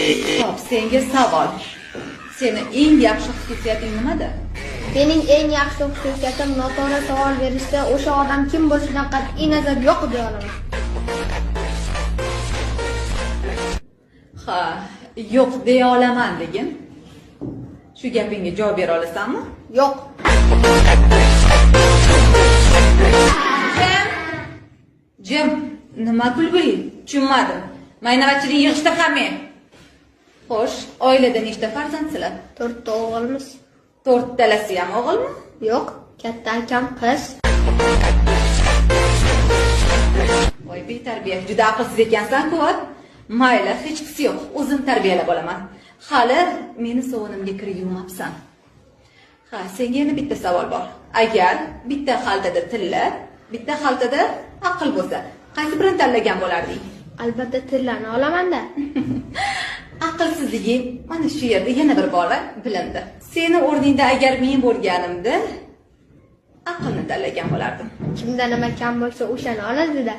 Xo'p, senga savol. Seni eng yaxshi xususiyating nimada? Mening eng yaxshi xususiyatim noto'g'ri savol berishda o'sha odam kim bo'lishidan qat'iy nazar yo'q deya olaman. Ha, yo'q deya olaman degin. Shu gapingga javob bera olasanmi? Yo'q. Jim. Jim, nima kulguli? Tushunmadim. Maynavatchilik yig'ishtir hammang. Xo'sh, oilada nechta farzandsizlar? To'rtta o'g'ilmiz. To'rttalasi ham o'g'ilmi? Yo'q, katta akam qiz. Voy betarbiya, juda aqlsiz ekansan-ku. Mayli, hechqisi yo'q, o'zim tarbiyalab olaman. Hali meni sovunimga kir yuvmabsan. Ha, senga yana bitta savol bor. Agar bitta xaltada tilla, bitta xaltada aql bo'lsa, qaysi birini tanlagan bo'larding? Albatta tillani olaman-da. Aqlsizliging mana shu yerda yana bir bora bilindi. Seni o'rningda agar men bo'lganimda aqlni tanlagan bo'lardim. Kimda nima kam bo'lsa o'shani oladi-da.